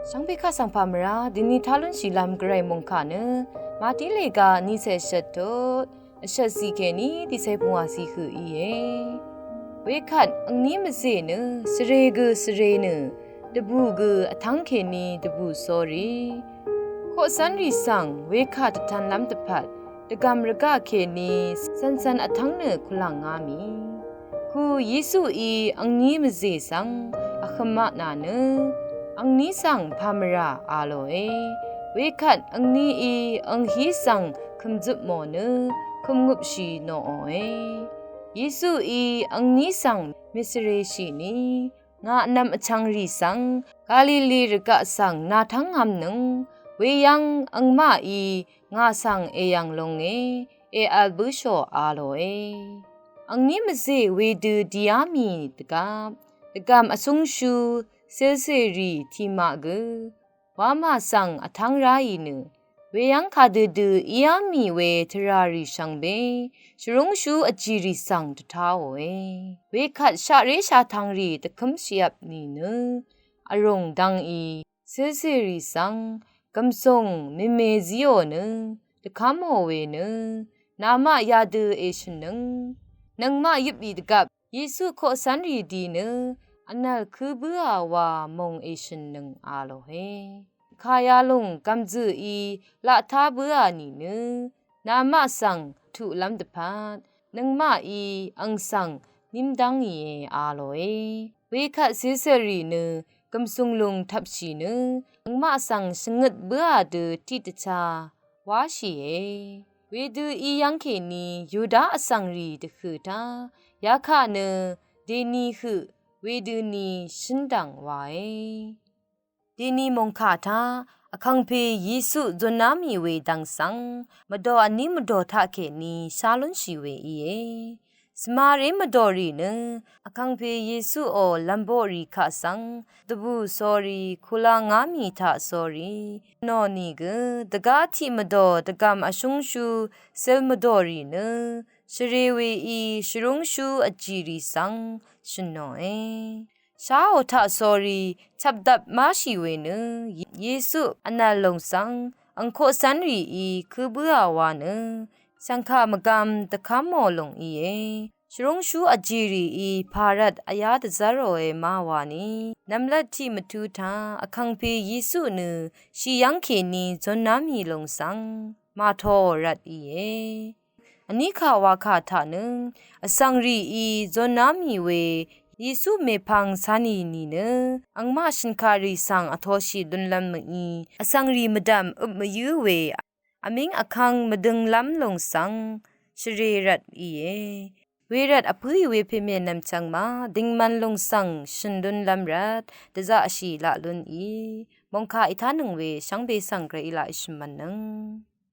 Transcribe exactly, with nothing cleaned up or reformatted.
Shvngbe kaq svng pà mvrá dini tá lúnshì lv́m gvray mòngkà nø Mati lèga nícè shvt tut vshvt zì kèní tiqcè pungwà zì høq íe. Wekvt angní mvzè nø svre gø svre nø dvbù gø vtv́ng kèní dvbù sórí koqcv́nrì svng wekà dvtv̄nlv́m dvpvt dvgv̀m rvgaq kèní cv̄ncv̄n vtv́ng nø kulv̀ngá mì. Ku Yesuí angní mvzè svng vhø̄maq nà nø angní svng pà mvrà a lòe. Wekvt angníí anghí svng kø̀mzøpmò nø kø̀mngøpshì nòòe. Yesuí angní svng mèsvreshìní ngà vnvm vchv̀ngrì svng Galili rvgaq svng nàtv́ngv̄m nøng weyv́ng angmaqí ngà svng èyv̀ng lóngé èvl bǿshò a lòe. Angní mvzè wedø dìá mì dvgvp dvgv̀m vsúngshú cìlcèrì tiqmaq gø wamà svng vtv́ng ráì nø weyv́ng kadødø íá mì we tvràrì shvngbe shvrúngshú vjìrì svng dvtáòe. Wekvt shaqré shatv̄ngrì dvkǿmshìvp nìnø vrùng dv́ngí cìlcèrì svng gv̀msùng mème zíò nø dvkv́mò we nø namaq yadø èshø̀nnøng nøngmaq yøpì dvgvp Yesu koqcv́nrì di nø vnv̀l kø̄ bǿà wa mòng èshø̀nnøng a lòe. Kàyalùng gv̀mzø̀í laqtá bǿà nìnø namaq svng tuqlv́m dvpvt nøngmaqí ang svng nímdv́ngìe a lòe. Wekvt cìlcèrì nø gv̀msùng lùng tvpshì nø nøngmaq svng shvngøt bǿà dø tiqdvchá wáshìe. Wedø í yv́ng kèní Yuda vsvngrì dvhø̀ tá yakaq nø dèni høq wedøni shǿndv̀ng wae. Dèni mòngkà tá vkàngpè Yesu zunná mì we dv̀ng svng mvdò vní mvdò taqkèní shá lúnshì we íe. Svmaré mvdòrì nø vkàngpè Yesuò lv̀mboqrì kaq svng dvbù sórí kula ngá mì taq sórí nò nìgø dvgá tiq mvdò dvgv̀m vshúngshú cìl mvdòrì nø shvre weí shvrúngshú vjìrì svng shø̀nnòe. Sháò taq sórí chvpdvp máshì we nø Yesu vnv̀l lòng svng ang koqcv́nrìí kø̄ bǿà wa nø shv̀ngkà mvgvm dvkv́mò lòng íe. Shvrúngshú vjìrìí pà rvt vyá dvzv́ròe má wani nv̀mlat tiq mvtú tá vkàngpè Yesu nø shì yv́ng kèní zunná mì lòng svng màtōò rvt íe. Vní kà wakà taq nø vsvngrìí zunná mì we Yesu mèpvng cánì nìnø angmaq shø̀nkarì svng vtōshì lúnlv́m mø̀í vsvngrì mvdv̀m øp mvyǿ we vmíng vkvng mvdønglv́m lòng svng shvre rvt íe. Wervt vpǿì we pèmè nv̀mchvng ma dingman lòng svng shø̀n lúnlv́m rvt dvzaqshì laq lúnì. Mòngkà ètánøng we shvngbe svng gvray í laq èshø̀mv̄nnøng.